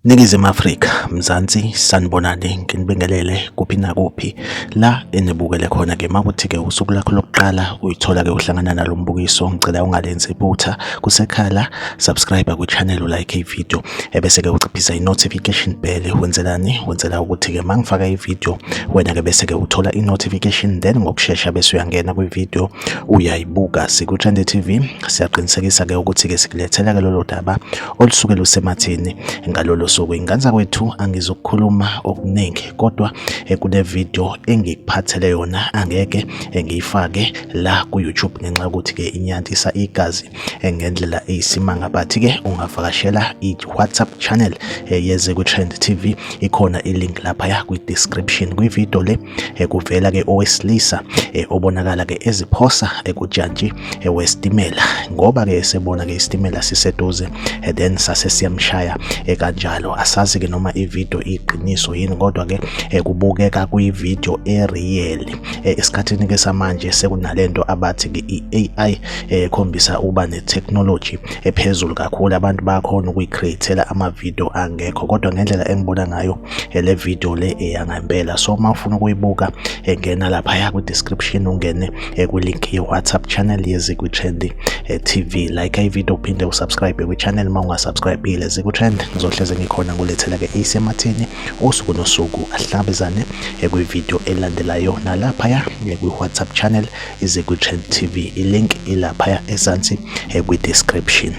Ningizimu Afrika, Mzansi, sanibonani, nginibingelele kuphi nakuphi la enibukele khona-ke. Makuthi-ke usuku lakho lokuqala uyithola-ke uhlangana nalo mbukiso, ngicela ungalenzi iphutha kusekhala, subscribe kwi-channel, ulike i-video, ebese-ke uciphisa i-notification bell. Wenzelani? Wenzela ukuthi-ke mangifaka i-video wena-ke bese-ke uthola i-notification, then ngokushesha bese uyangena kwi-video uyayibuka. Siku-Trend TV siyaqinisekisa-ke ukuthi-ke sikulethela-ke lolo daba olusuke lusematheni ngalolo suku. Ingane zakwethu, angizukukhuluma okuningi, kodwa kune video engikuphathele yona, angeke ngiyifake la ku-YouTube ngenxa yokuthi-ke inyantisa igazi ngendlela eyisimanga, but-ke ungavakashela i-WhatsApp channel yeze kwi-Trend TV, ikhona i-link laphaya kwi-description. Kwi-video le kuvela-ke owesilisa obonakala-ke eziphosa ekujantshi wesitimela, ngoba-ke esebona-ke isitimela siseduze, then sase siyamshaya kanjalo. Asazi-ke noma i-video iqiniso yini, kodwa-ke kubukeka kuyi-video e-real. Esikhathini-ke samanje sekunalento abathi-ke i-AI, ekhombisa ukuba ne-technology ephezulu kakhulu, abantu bayakhona ukuyi-create-ela ama-video angekho, kodwa ngendlela engibona ngayo le video le eyangempela. So uma ufuna ukuyibuka, ngena laphaya kwi-description, ungene kwi-link ye-WhatsApp channel yeZikwi-Trend TV, like i-video, uphinde usubscribe kwi-channel uma ungasubscribe-ile. Ziku-Trend, ngizohleze ngikhona ngulethela-ke isematheni usuku nosuku. Ahlangabezane kwi-video elandelayo nalaphaya kwi-WhatsApp channel iZikwi-Trend TV, i-link ilaphaya ezansi kwi-description.